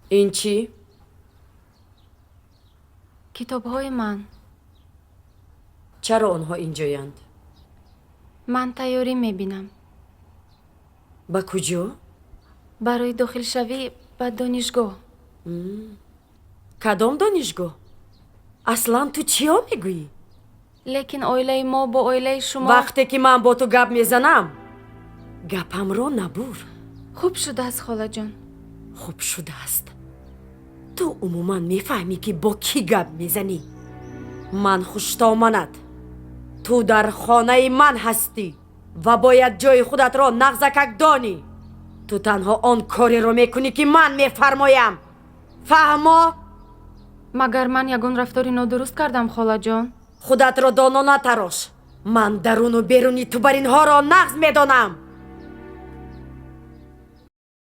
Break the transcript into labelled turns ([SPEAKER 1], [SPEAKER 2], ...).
[SPEAKER 1] Ин чӣ?
[SPEAKER 2] Китобҳои ман.
[SPEAKER 1] Чаро онҳо инҷоянд?
[SPEAKER 2] Ман тайёрӣ мебинам.
[SPEAKER 1] Ба куҷо?
[SPEAKER 2] Барои дохилшавӣ ба донишгоҳ.
[SPEAKER 1] Кадом донишгоҳ? Аслан ту чиё мегӯӣ?
[SPEAKER 2] Лекин оилаи мо бо оилаи шумо.
[SPEAKER 1] Вақте ки ман бо ту гап мезанам, гапамро набур.
[SPEAKER 2] Хуб шудааст, холаҷон.
[SPEAKER 1] Хуб шудааст? Ту умуман мефаҳмӣ, ки бо кӣ гап мезанӣ? Ман хуштоманат. Ту дар хонаи ман ҳастӣ ва бояд ҷои худатро нағзакак донӣ. Ту танҳо он кореро мекунӣ, ки ман мефармоям. Фаҳмо?
[SPEAKER 2] Магар ман ягон рафтори нодуруст кардам, холаҷон?
[SPEAKER 1] Худатро доно натарош. Ман даруну беруни ту баринҳоро нағз медонам.